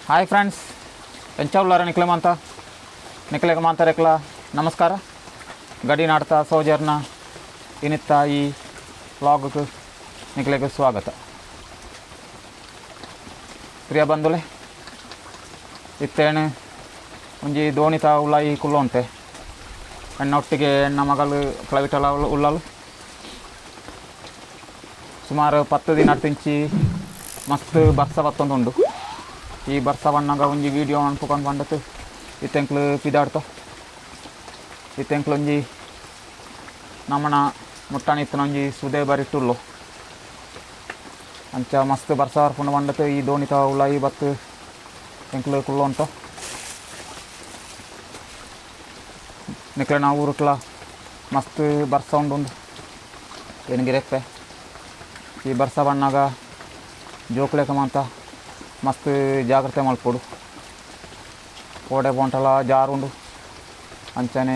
Hi friends, ಎಂಚ ಉಲ್ಲಾರ ನಿಕ್ಲೆ ಮಾಂತ ನಿಕ್ಲೆಗ್ ಮಾಂತರೆಕ್ಲ ನಮಸ್ಕಾರ. ಗಡಿ ನಾಡ್ತಾ ಸೋಜರ್ನ ಇನಿತ್ತ ಈ ವ್ಲಾಗ್ಗೆ ನಿಕ್ಲೆಗ್ ಸ್ವಾಗತ. ಪ್ರಿಯ ಬಂಧುಲೆ, ಇತ್ತೇನು ಒಂಜಿ ದೋಣಿತ ಉಲಾಯಿ ಕುಲ್ಲೊಂತೆ ಎಣ್ಣ ಒಟ್ಟಿಗೆ ಎಣ್ಣ ಮಗಲು ಪ್ಲವಿಟಲ ಉಳ್ಳಲು ಸುಮಾರು 10 ದಿನ ತಿಂಚಿ ಮಸ್ತ್ ಬರ್ಸ ಬತ್ತೊಂದುಂಡು. ಈ ಬರ್ಸ ಬಣ್ಣಾಗ ಒಂಜಿ ವೀಡಿಯೋ ಅನ್ಪುಕೊಂಡು ಬಂದತ್ತು ಇತ್ತೆಂಕ್ಲು ಪಿದಾಡ್ತ ಇತ್ತೆಂಕ್ಲು ಒಂಜಿ ನಮ್ಮನ ಮುಟ್ಟಾಣ ಇತ್ತನ ಒಂಜಿ ಸುದೆ ಬರಿಟ್ಟುಲ್ಲು ಅಂಚ ಮಸ್ತ್ ಬರ್ಸ ಬರ್ಪುಂಡು ಬಂದತ್ತು ಈ ದೋಣಿತ ಉಲಾಯಿ ಬತ್ತು ಎಂಕ್ಲು ಕುಲ್ಲೊಂತ. ನಿಕ್ಲೆನ ಊರುಟ್ಲ ಮಸ್ತ್ ಬರ್ಸ ಉಂಡು ಎನ್ಗಿರೆಪ್ಪೆ. ಈ ಬರ್ಸ ಬಣ್ಣಾಗ ಜೋಕ್ಲೆಕ ಮಾಂತ ಮಸ್ತ್ ಜಾಗ್ರತೆ ಮಲ್ಪೊಡು. ಕೋಡೆ ಪೋಂಟಲ ಜಾರುಂಡು. ಅಂಚನೆ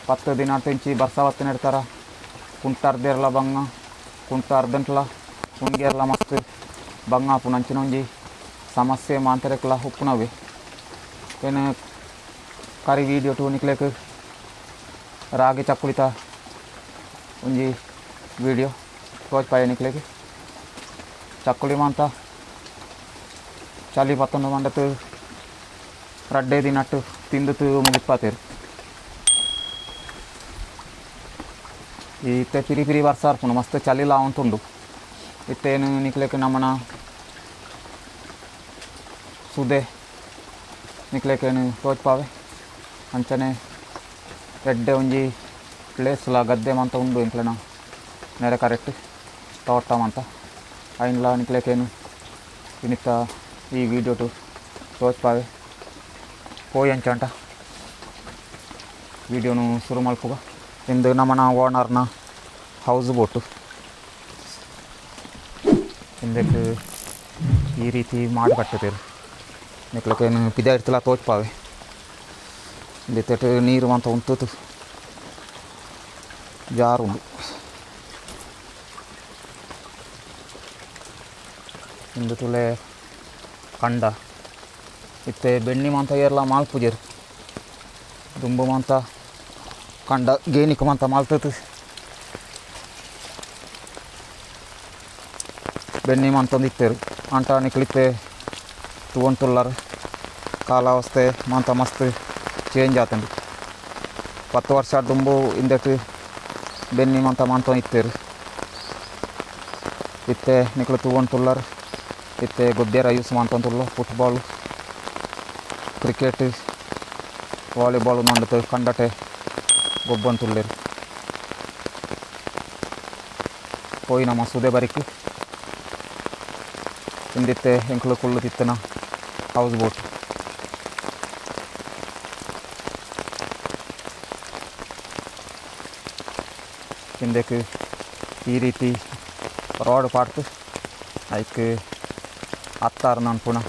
10 ದಿನ ತಿಂಚಿ ಬರ್ಸ ಬತ್ತಿನ ಇಡ್ತಾರ ಕುಂಟ ಅರ್ಧೆರ್ಲ ಬಂಗ ಕುಂಟ ಅರ್ಧಂಟ್ಲ ಉಣ್ಗೇರ್ಲ ಮಸ್ತ್ ಬಂಗ ಆಪುಂಡು. ಅಂಚಿನ ಒಂಜಿ ಸಮಸ್ಯೆ ಮಾಂತರೆಕ್ಲ ಉಪ್ಪುನವೇ. ಏನು ಕರಿ ವೀಡಿಯೋ ಟು ನಿಕ್ಲೆಕ್ ರಾಗಿ ಚಕ್ಕುಳಿತ ಒಂಜಿ ವೀಡಿಯೋ ತೋಜ್ಪಾಯ ನಿಕ್ಲೆಗ್. ಚಕ್ಕುಳಿ ಮಾಂತ ಚಳಿ ಪತ್ತೊಂದು ಮಂಡತ್ತು ರಡ್ಡೆ ದಿನಟ್ಟು ತಿಂದುತು ಮುಗಿತ್ಪಾತೇರು. ಇತ್ತೆ ಪಿರಿ ಪಿರಿ ವರ್ಷ ಆರ್ಪುಂಡು, ಮಸ್ತ್ ಚಳಿಲ ಉಂಟುಂಡು. ಇತ್ತೇನು ನಿಕ್ಲೆಕ್ ನಮ್ಮನ ಸುದೆ ನಿಕ್ಲೆಕೇನು ತೋಜ್ಪಾವೆ. ಅಂಚನೆ ಎಡ್ಡೆ ಒಂಜಿ ಪ್ಲೇಸ್ಲ ಗದ್ದೆ ಮಂತ ಉಂಡು ಇಂಕ್ಲೆನ ನೆರೆ ಕರೆಕ್ಟ್ ತೋಟ ಮಂತ ಐನ್ಲ ನಿಕ್ಲೆಕೇನು ಇನಿತ್ತ ಈ ವೀಡಿಯೋ ಟು ತೋಜ್ಪಾವೆ. ಪೋಯ್ ಅಂಚಂಟ ವೀಡಿಯೋನು ಶುರು ಮಲ್ಪುಗ. ಇಂದು ನಮ್ಮನ ಓನರ್ನ ಹೌಸ್ ಬೋಟು ಇಂದಕ್ಕೆ ಈ ರೀತಿ ಮಾಡಿ ಕಟ್ಟುತ್ತೀರಿ. ನಿಕ್ಲಕೇನು ಪಿದ ಇರ್ತಲ್ಲ ತೋಜ್ಪಾವೆ. ಇಂದಿತ್ತೆಟ್ಟು ನೀರು ಅಂತ ಉಂಟು ಜಾರುಂಡು. ಇಂದು ತುಲೆ ಕಂಡ ಇತ್ತೆ ಬೆಣ್ಣಿ ಮಾಂತ ಏರ್ಲ ಮಾಲ್ಪುಜೇರು ದುಂಬು ಮಾಂತ ಕಂಡ ಗೇನಿಕ ಮಾಂತ ಮಾಲ್ತತ್ತು ಬೆಣ್ಣಿ ಮಾಂತಂದು ಇತ್ತೇರು ಅಂಟ ನಿಕ್ಲಿತ್ತೆ ತೂವಂತುಲ್ಲಾರು. ಕಾಲಾವಸ್ಥೆ ಮಾಂತ ಮಸ್ತ್ ಚೇಂಜ್ ಆತಂಡು. 10 ವರ್ಷ ದುಂಬು ಇಂದೆಟ್ ಬೆನ್ನಿ ಮಾಂತ ಮಾಂತ ಇತ್ತೇರು. ಇತ್ತೆ ನಿಕ್ಲು ತೂವಂತುಲ್ಲಾರು. ಇತ್ತೆ ಗೊಬ್ಬೇರ ಯೂಸ್ ಮಾಡ್ತಂತುಲ್ಲ ಫುಟ್ಬಾಲು ಕ್ರಿಕೆಟ್ ವಾಲಿಬಾಲ್ ಮಂಡತು ಕಂಡಟೆ ಗೊಬ್ಬಂತುಲ್ಲೇರು. ಪೋಯಿ ನಮ್ಮ ಸುದೆ ಬರಿಕ್ ಇಂದಿತ್ತೆ ಎಂಕ್ಲು ಕುಳ್ಳು ತಿತ್ತನ ಹೌಸ್ ಬೋಟ್. ಇಂದಕ್ಕೆ ಈ ರೀತಿ ರೋಡ್ ಪಾಡ್ತು ಐಕ್ ಅತ್ತಾರ ನಾನು ಪುನಃ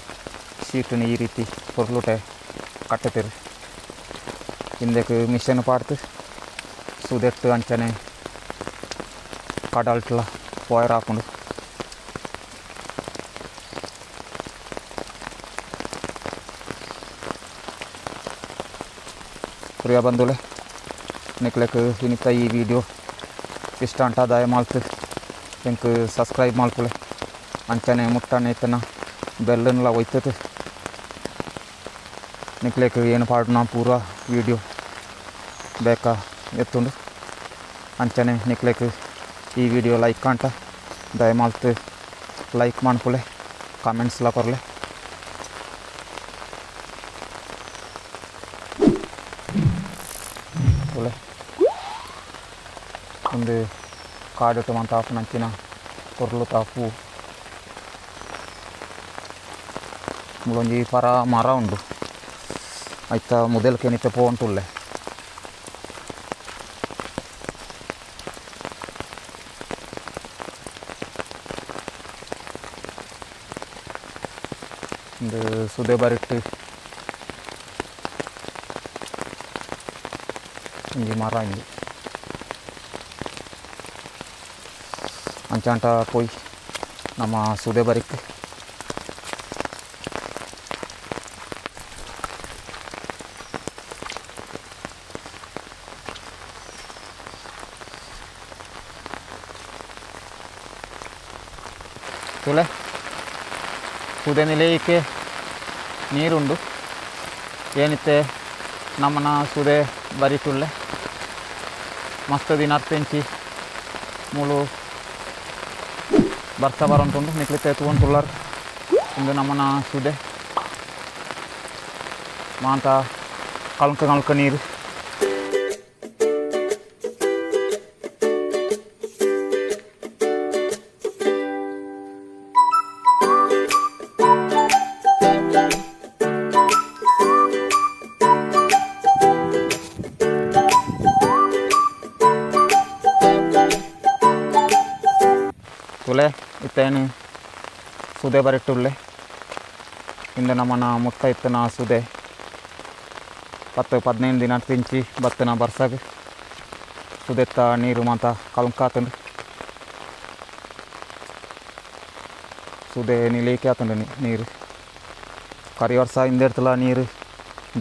ಶೀಟನ್ನು ಈ ರೀತಿ ಪೊರ್ಲುಟೆ ಕಟ್ಟುತ್ತೀರಿ. ಹಿಂದಕ್ಕೆ ಮಿಷನ್ ಪಾಡ್ತು ಸುದೆಟ್ಟು ಅಂಚನೆ ಕಡಲ್ಟ್ಲ ಪೋಯರ್ ಹಾಕೊಂಡು ಪ್ರಿಯ ಬಂಧುಲೆ ನಿಕ್ಲೆಕ್ ಇನಿತ ಈ ವಿಡಿಯೋ ಇಷ್ಟ ಅಂಟ ದಯಮಾಲ್ತು ಎಂಕ್ ಸಬ್ಸ್ಕ್ರೈಬ್ ಮಾಡ್ಕೊಳ್ಳೆ. ಅಂಚನೆ ಮುಟ್ಟನೆ ಇತ್ತನ ಬೆಲ್ಲನ್ಲ ಒಯ್ತದೆ. ನಿಕ್ಲೆಕ್ ಏನು ಪಾಡುನ ಪೂರ ವೀಡಿಯೋ ಬೇಕಾ ಎತ್ತುಂಡು. ಅಂಚನೆ ನಿಕ್ಲೆಕ್ ಈ ವಿಡಿಯೋ ಲೈಕ್ ಅಂಟ ದಯಮಾಲ್ತು ಲೈಕ್ ಮಾಡ್ಕೊಳ್ಳೆ, ಕಾಮೆಂಟ್ಸ್ಲ ಕೊರ್ಲೆ. ಒಂದು ಕಾಡುಟು ಮಂತ ಆಪುನಂಚಿನ ಕೊರ್ಲು ತಾಪು ಮುಳೊಂಜಿ ಪರ ಮರ ಉಂಡು. ಐತ ಮೊದಲ್ಕೇನಿತ್ತೆ ಪೋಂಟುಲ್ಲೆ. ಒಂದು ಸುದೆ ಬರಿಟ್ಟು ಒಂಜಿ ಮರ ಇಂದು ಅಂಚಾಂಟ ಪೋಯ್ ನಮ್ಮ ಸುದೆ ಬರಿಕ್. ತುಲೆ ಸುದೆ ನಿಲಯಕ್ಕೆ ನೀರುಂಡು ಏನಿತ್ತೆ ನಮ್ಮನ ಸುದೆ ಬರಿಟುಳ್ಳೆ ಮಸ್ತ್ ದಿನ ಅರ್ಥೆಂಚಿ ಮೂಲು ಬರ್ಸ ಬರೋಂಟುಂಡು ನಿಕ್ಲಿತ್ತೆ ತೂಂತುಳ್ಳಾರ್ ಇಂದು ನಮ್ಮನ ಸುದೆ ಮಾಂತ ಕಳ್ಕ ಕಳ್ಕ ನೀರು ತುಲೆ ಇತ್ತೇನು ಸುದೆ ಬರಿಟ್ಟುಳ್ಳೆ ಇಂದು ನಮ್ಮನ ಮುತ್ತ ಇತ್ತನ ಸುದೆ 10-15 ದಿನ ತಿಂಚಿ ಬತ್ತನ ಬರ್ಸಾಗ ಸುದೆತ್ತ ನೀರು ಮಾತ ಕಲ್ಕಾತಂಡು ಸುದೆ ನಿಲೀಕೆ ಆತಂಡು ನೀರು ಕರಿ ವರ್ಷ ಹಿಂದೆಡ್ತಲ ನೀರು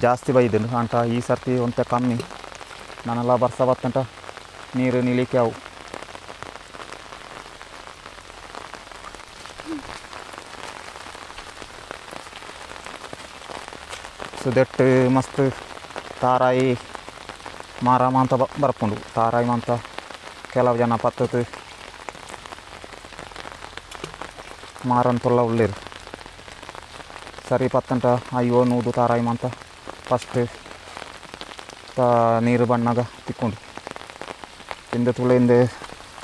ಜಾಸ್ತಿ ಬೈದಂಡು ಅಂಟ ಈ ಸರ್ತಿ ಒಂತೆ ಕಮ್ಮಿ ನಾನೆಲ್ಲ ಬರ್ಸ ಬತ್ತಂಟ ನೀರು ನಿಲೀಕೆ ಅವು ಸುದೆಟ್ಟು ಮಸ್ತ್ ತಾರಾಯಿ ಮಾರ ಮಾಂತ ಬರ್ಪುಂಡು ತಾರಾಯಿ ಮಾಂತ ಕೆಲವು ಜನ ಪತ್ತತ್ತು ಮಾರಂತುಲ್ಲ ಉಳ್ಳೇರು ಸರಿ ಪತ್ತಂಟ 50-100 ತಾರಾಯಿ ಮಾಂತ ಫಸ್ಟ್ ನೀರು ಬಣ್ಣಾಗ ತಿಕ್ಕೊಂಡು ಇಂದ ತುಳೆ ಹಿಂದೆ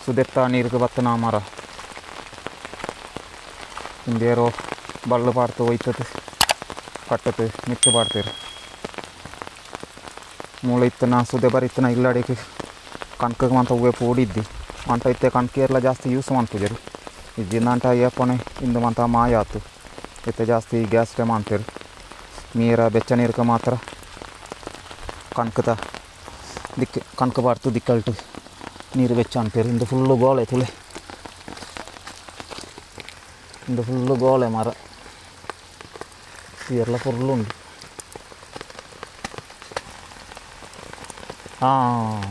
ಸುದೆತ್ತ ನೀರಿಗೆ ಬತ್ತನ ಮರ ಹಿಂದೇರೋ ಬಳ್ಳು ಪಾಡ್ತು ಒಯ್ತದೆ ಕಟ್ಟತ್ತು ಮಿತ್ತು ಪಾಡ್ತೀರಿ ಮೂಳೆ ಇತ್ತನ ಸುದೆ ಬರಿತ್ತನ ಇಲ್ಲಡಿಗೆ ಕಣ್ಕಗೆ ಮಂತ ಹೂವೆ ಪೋಡಿದ್ದಿ ಅಂಟ ಇತ್ತೆ ಕಣ್ಕೇರ್ಲ ಜಾಸ್ತಿ ಯೂಸ್ ಮಾಡ್ತಿದ್ರು ಇದ್ದಿಂದ ಅಂಟ ಏಪಣೆ ಇಂದು ಮಂತ ಮಾಯ ಆತು ಇತ್ತೆ ಜಾಸ್ತಿ ಗ್ಯಾಸ್ ಟೈಮ್ ಮಾಡ್ತೀರಿ ನೀರ ಬೆಚ್ಚ ನೀರ್ಗೆ ಮಾತ್ರ ಕಣ್ಕದ ದಿಕ್ಕ ಕಣ್ಕ ಬಾರ್ತು ದಿಕ್ಕಲ್ಟು ನೀರು ಬೆಚ್ಚ ಅಂತೀರಿ ಇಂದು ಫುಲ್ಲು ಗೋಳೆ ತುಳೆ ಇಂದು ಫುಲ್ಲು ಗೋಳೆ ಮರ ಎಲ್ಲ ಫುಲ್ಲು ಉಂಟು ಹಾಂ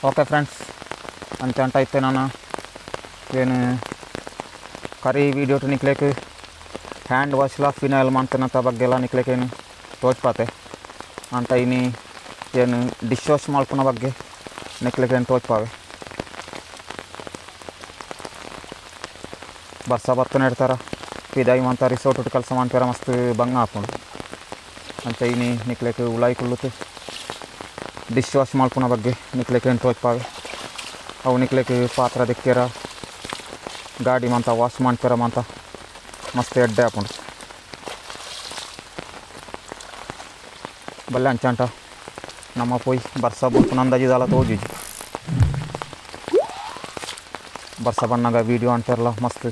ಓಕೆ ಫ್ರೆಂಡ್ಸ್ ಅಂಚ ಅಂಟ ಇತ್ತೆ ನಾನು ಏನು ಕರಿ ವೀಡಿಯೋ ನಿಕ್ಲೇಕ್ ಹ್ಯಾಂಡ್ ವಾಶ್ಲ ಫಿನೈಲ್ ಮಾಡ್ತೇನಂತ ಬಗ್ಗೆ ಎಲ್ಲ ನಿಕ್ಲೇಕೇನು ತೋಚ್ಪಾತೆ ಅಂತ ಇನಿ ಏನು ಡಿಶ್ ವಾಶ್ ಮಾಡ್ಕೊಳೋ ಬಗ್ಗೆ ನಿಕ್ಲೇಕೇನು ತೋಚ್ಪಾವೆ ಬರ್ಸ ಬರ್ತನೆ ಇಡ್ತಾರ ಪಿದಾಯಿ ಮಂತ ರಿಸೋರ್ಟ್ ಕೆಲಸ ಮಾಡ್ತಾರ ಮಸ್ತ್ ಬಂಗ ಹಾಕೊಂಡು ಅಂತ ಇನಿ ನಿಕ್ಲೇಕ್ ಉಳಾಯಿ ಕುಳ್ಳುತ್ತೆ ಡಿಶ್ ವಾಶ್ ಮಾಡ್ಕೊಳೋ ಬಗ್ಗೆ ನಿಕ್ಲೇಕೇನು ತೋಚ್ಪಾವೆ ಅವು ನಿಕ್ಲೇಕ್ ಪಾತ್ರ ದಿಕ್ಕೇರ ಗಾಡಿ ಮಂತ ವಾಶ್ ಮಾಡ್ತಾರ ಮಂತ ಮಸ್ತ್ ಎಡ್ಡೆ ಹಾಕೊಂಡು ಬಲ್ಲೆ ಅಂಚಾಂಟ ನಮ್ಮ ಪೋಯ್ ಬರ್ಸ ಬುಲ್ಪುನ ಅಂದಾಜಿದಲ್ಲ ತೋಜುಜಿ ಬರ್ಸ ಬಣ್ಣಾಗ ವೀಡಿಯೋ ಅಂತಾರಲ್ಲ ಮಸ್ತ್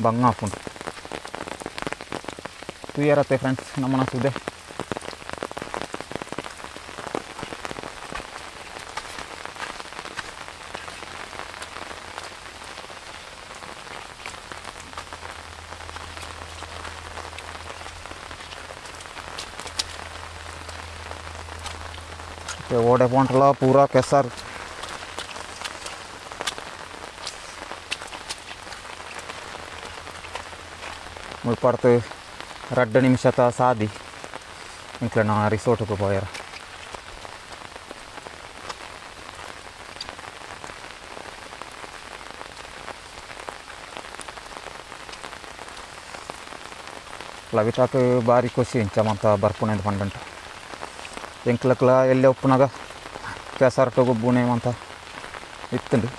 ಬಂಗ ಹಾಕೊಂಡು ತುಯ್ಯರತ್ತೆ ಫ್ರೆಂಡ್ಸ್ ನಮ್ಮನ ಸುದೆ ಓಡೆ ಪೋಂಟ್ರಲ್ಲ ಪೂರಾ ಕೆಸರು ಮುಳ್ಪಾಡ್ತು 2 ನಿಮಿಷದ ಸಾದಿ ಇಂಕ್ಲೆ ನಾ ರಿಸೋರ್ಟ್ಗೆ ಪೋಯಾರ ಲವಿತಾಕ್ ಭಾರಿ ಖುಷಿ ಇಂಚ ಮಂತ ಬರ್ಪುಣೆ ಪಂಡಂಟ ಎಂಕ್ಲಕ್ಲ ಎಲ್ಲೆ ಉಪ್ಪುನಾಗ ಕೆಸರಟು ಗೊಬ್ಬುಣೆ ಮಂತ ಇತ್ತುಂಡು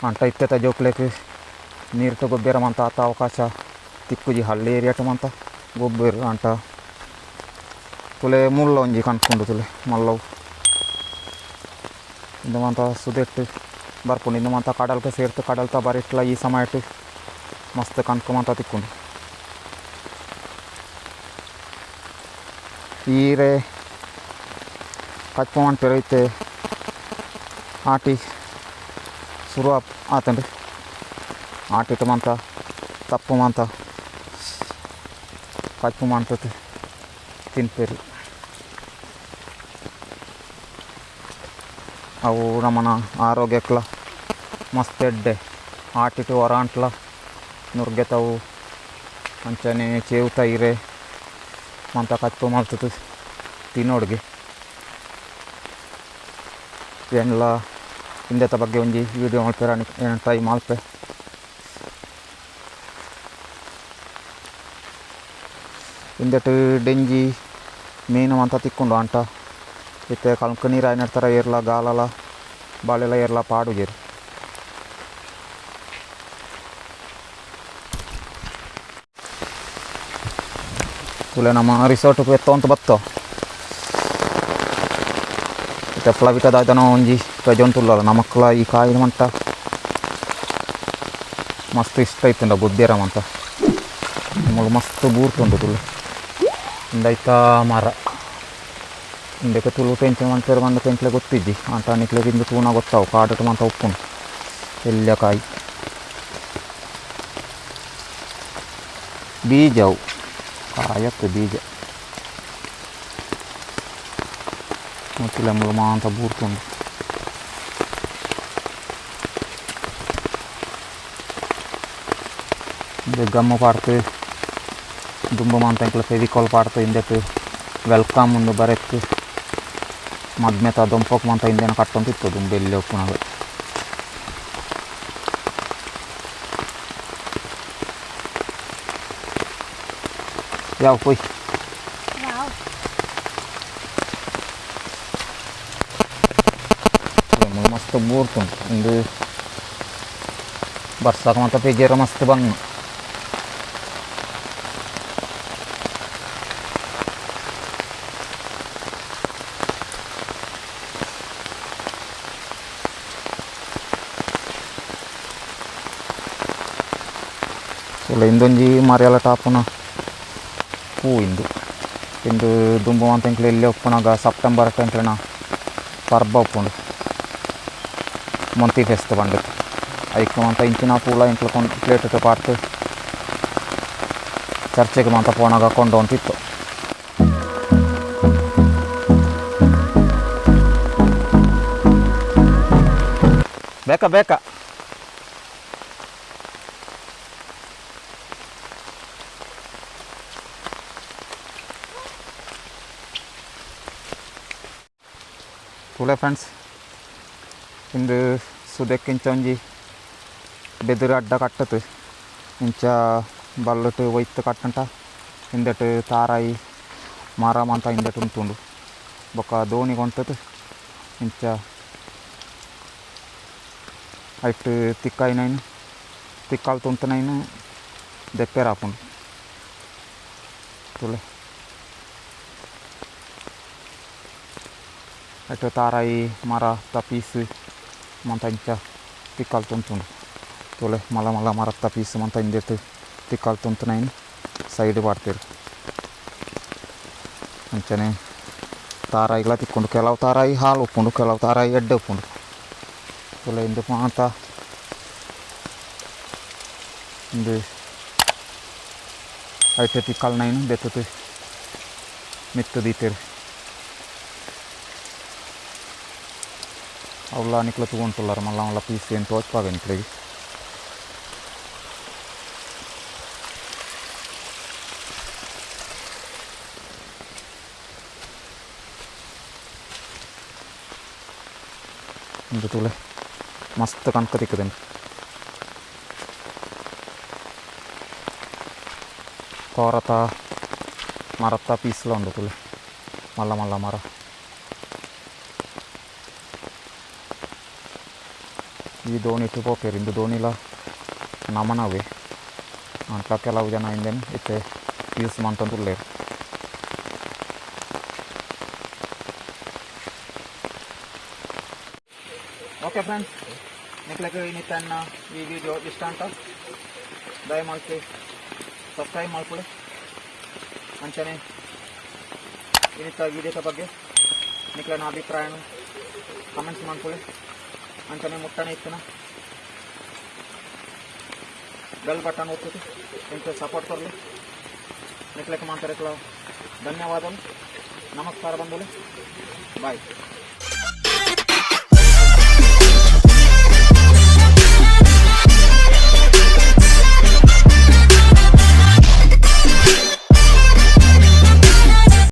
ಅಂಟ ಇತ್ತೆತ ಜೋಕ್ಲೇಕ್ ನೀರು ಗೊಬ್ಬೇರ ಮಂತ ಆತ ಅವಕಾಶ ತಿಕ್ಕುಜಿ ಹಳ್ಳಿ ಏರಿಯಾಟ ಮಂತ ಗೊಬ್ಬೇರು ಅಂಟ ತುಲೆ ಮುಳ್ಳ ಒಂಜಿ ಕಣ್ಕೊಂಡು ತುಲೆ ಮಲ್ಲವು ಇಂದು ಮಂತ ಸುದೆಟ್ಟು ಬರ್ಪುಂಡು ಇಂದು ಮಂತ ಕಡಲ್ಕ ಸೇರ್ತು ಕಡಲ್ತ ಬರಿಟ್ಲ ಈ ಸಮಯಟ್ಟು ಮಸ್ತ್ ಕಣ್ಕು ಮಂತ ತಿಕ್ಕೊಂಡು ಈರೆ ಕಚ್ಚು ಮಾಡ್ಪೇರು ಆಟಿ ಶುರು ಆತಂಡ್ರಿ ಆಟಿಟ್ಟು ಮಂತ ತಪ್ಪು ಮಂತ ಕಚ್ಚು ಮಾಡ್ತತೆ ತಿನ್ಪೇರು. ಅವು ನಮ್ಮನ ಆರೋಗ್ಯಕ್ಲ ಮಸ್ತ್ ಎಡ್ಡೆ ಆಟಿಟ್ಟು ಹೊರಾಂಟ್ಲ ನುರ್ಗೆತವು ಅಂಚನೆ ಚೇವುತ ಇರೆ ಮಂತ ಕಚ್ಚು ಮಲ್ತದು ತಿನ್ನೋಡ್ಗೆ ಏನೆಲ್ಲ ಇಂದೆತ ಬಗ್ಗೆ ಒಂಜಿ ವೀಡಿಯೋ ಮಲ್ಪೆರ ಏನು ಟ್ರೈ ಮಲ್ಪೆ. ಇಂದೆಟ್ ಡೆಂಜಿ ಮೀನು ಅಂತ ತಿಕ್ಕೊಂಡು ಅಂಟ ಇತ್ತೆ ಕಲ್ಕ ನೀರು ಆಯ್ನಡ್ತಾರ ಏರ್ಲ ಗಾಲಲ ಬಾಳೆಲ್ಲ ಏರ್ಲ ಪಾಡುಜೇರು. ತುಲೆ ನಮ್ಮ ರಿಸಾರ್ಟ್ ಎತ್ತೊಂತ ಬತ್ತೋ ಇತ್ತೆ ಫ್ಲವಿಟದಾಯ್ತನೋ ಒಂಜಿ ಪೆಜೊಂತುಲ್ಲಲ್ಲ ನಮಕ್ಲ ಈ ಕಾಯಿನ ಮಂಟ ಮಸ್ತ್ ಇಷ್ಟ ಇತ್ತುಂಡ ಬುದ್ಧಿರ ಮಂತ ನಮಗೆ ಮಸ್ತ್ ಬೂರ್ತುಂಡು ತುಳು ಇಂದೈತ ಮರ ಇಂದಕ್ಕೆ ತುಳು ಪೆಂಚೆ ಮಂತೇರು ಬಂದ ಪೆಂಚಲೆ ಗೊತ್ತಿದ್ದಿ ಅಂಟ ನಿಕ್ಲೆಗ್ ಇಂದು ತೂನ ಗೊತ್ತಾವು ಕಾಡಟ್ಟು ಮಂತ ಉಪ್ಪುಂಡು ಎಲ್ಯ ಕಾಯಿ ಬೀಜವು ಕಾಯತ್ತು ಬೀಜ ಮತ್ತು ಮಾಂತ ಬೂರ್ತುಂಡು. ಇಂದು ಗಮ್ಮ ಪಾಡ್ತು ದುಂಬ ಮಾಂತ ಎಂಕ್ಲ ಫೆವಿಕಾಲ್ ಪಾಡ್ತು ಇಂದೆಟ್ welcome ಒಂದು ಬರೆಕ್ ಮದ್ಮೆತ ದೊಂಪಕ್ ಮಾಂತ ಇಂದೇನ ಕಟ್ಟೊಂತಿತ್ತು ದುಂಬೆ ಎಲ್ಲಿ ಒಪ್ಪುನಾಗ. ಯಾವ ಪೋಯ್ ಮಸ್ತ್ ಬೂರ್ತುಂಡು ಇಂದು ಬರ್ಸಾಕ ಮಾತ ಪೆಜೇರ ಮಸ್ತ್ ಬಂಗ್. ಇಂದೊಂಜಿ ಮರಿಯಲ ಟಾಪುನ ಪೂ ಇಂದು ಇಂದು ದುಂಬು ಅಂತ ಎಂಕ್ಲೆ ಎಲ್ಲಿ ಒಪ್ಪುನಾಗ ಸೆಪ್ಟೆಂಬರ್ ಎಂಕ್ಲೆನ ಪರ್ಬ ಉಪ್ಪುಂಡು ಮೊಂತಿ ಫೆಸ್ಟ್ ಬಂದು ಐಕ್ ಮಂತ ಇಂಚಿನ ಪೂಲ ಎಂಕ್ಲೆ ಕೊಂಡು ಪ್ಲೇಟ್ ಪಾಡ್ತು ಚರ್ಚೆಗೆ ಮಂತ ಪೋನಾಗ ಕೊಂಡು ಅಂತಿತ್ತು. ಬೇಕಾ ಬೇಕಾ ತುಲೆ ಫ್ರೆಂಡ್ಸ್ ಇಂದು ಸುದೆಕ್ ಇಂಚ ಒಂಜಿ ಬೆದುರು ಅಡ್ಡ ಕಟ್ಟತು ಇಂಚ ಬಲ್ಲಟ್ಟು ಒಯ್ತು ಕಟ್ಟಂಟ ಇಂದೆಟ್ ತಾರಾಯಿ ಮರ ಮಂತ ಇಂದೆಟ್ ಉಂಟುಂಡು ಬೊಕ್ಕ ದೋಣಿ ಕೊಂಟದು ಇಂಚ ಐಟ್ ತಿಕ್ಕಾಯಿನೈನು ತಿಕ್ಕಾಲು ತುಂತನೈನು ದೆಪ್ಪೆರಾಪುಂಡು ತುಲೆ ಐಟ್ ತಾರಾಯಿ ಮರ ತ ಪೀಸ್ ಮಂತ ಇಂಚ ತಿಕ್ಕಾಲು ತುಂತುಂಡು ತುಲೆ ಮಲ್ಲ ಮಲ್ಲ ಮರತ್ತ ಪೀಸ್ ಮಂತ ಇಂದೆಟ್ ತಿಕ್ಕಾಲು ತುಂತನೈನು ಸೈಡ್ ಪಾಡ್ತೇರು ಅಂಚನೆ ತಾರಾಯಿಗಳ ತಿಕ್ಕೊಂಡು ಕೆಲವು ತಾರಾಯಿ ಹಾಲು ಉಪ್ಪುಂಡು ಕೆಲವು ತಾರಾಯಿ ಎಡ್ಡೆ ಉಪ್ಪುಂಡು ತುಲೆ ಇಂದು ಮಾತ ಇಂದು ಐಟ್ ತಿಕ್ಕಾಲು ನೈನು ದೆತ್ತದು ಮಿತ್ತು ದೀತೇರು ಅವಲ್ಲ ನಿಕ್ಲ ತಗೊಂತುಲ್ಲಾರ ಮಲ್ಲ ಮಲ್ಲ ಪೀಸ್ ಏನು ತೋಚ್ಪಾಗ ನಿಕ್ಲೆಗ್. ಇಂದು ತುಲೆ ಮಸ್ತ್ ಕಣ್ಕ ತಿಕ್ಕದೇನು ತೋರತ ಮರತ್ತ ಪೀಸ್ಲ ಉಂಡು ತುಲೆ ಮಲ್ಲ ಮಲ್ಲ ಮರ. ಈ ದೋಣಿ ಪೋಪೇರು ಇಂದು ದೋಣಿಲ ನಮನವೇ ಅಂಟ್ಲ ಕೆಲವು ಜನ ಇಂದೇನು ಇತ್ತೆ ಯೂಸ್ ಮಂತಂದುಲ್ಲೇರು. ಓಕೆ ಫ್ರೆಂಡ್ಸ್ ನಿಕ್ಲೆಗ್ ಇನ್ನಿತನ್ನ ಈ ವಿಡಿಯೋ ಇಷ್ಟ ಅಂತ ದಯಮಾಡಿ ಸಬ್ಸ್ಕ್ರೈಬ್ ಮಾಡ್ಕೊಳ್ಳಿ. ಅಂಚನೆ ಇನ್ನಿತ ವಿಡಿಯೋದ ಬಗ್ಗೆ ನಿಕ್ಲೆನ ಅಭಿಪ್ರಾಯನು ಕಮೆಂಟ್ಸ್ ಮಾಡ್ಕೊಳ್ಳಿ. ಅಂಚನೆ ಮುಟ್ಟನೆ ಇತ್ತನ ಬೆಲ್ ಬಟನ್ ಒತ್ತುದು ಎಂತ ಸಪೋರ್ಟ್ ಕೊರಲಿ. ನಿಕ್ಲೆಕ್ ಮಾತಾಡಕ್ಲ ಧನ್ಯವಾದಗಳು. ನಮಸ್ಕಾರ ಬಂಧುಗಳು. ಬಾಯ್.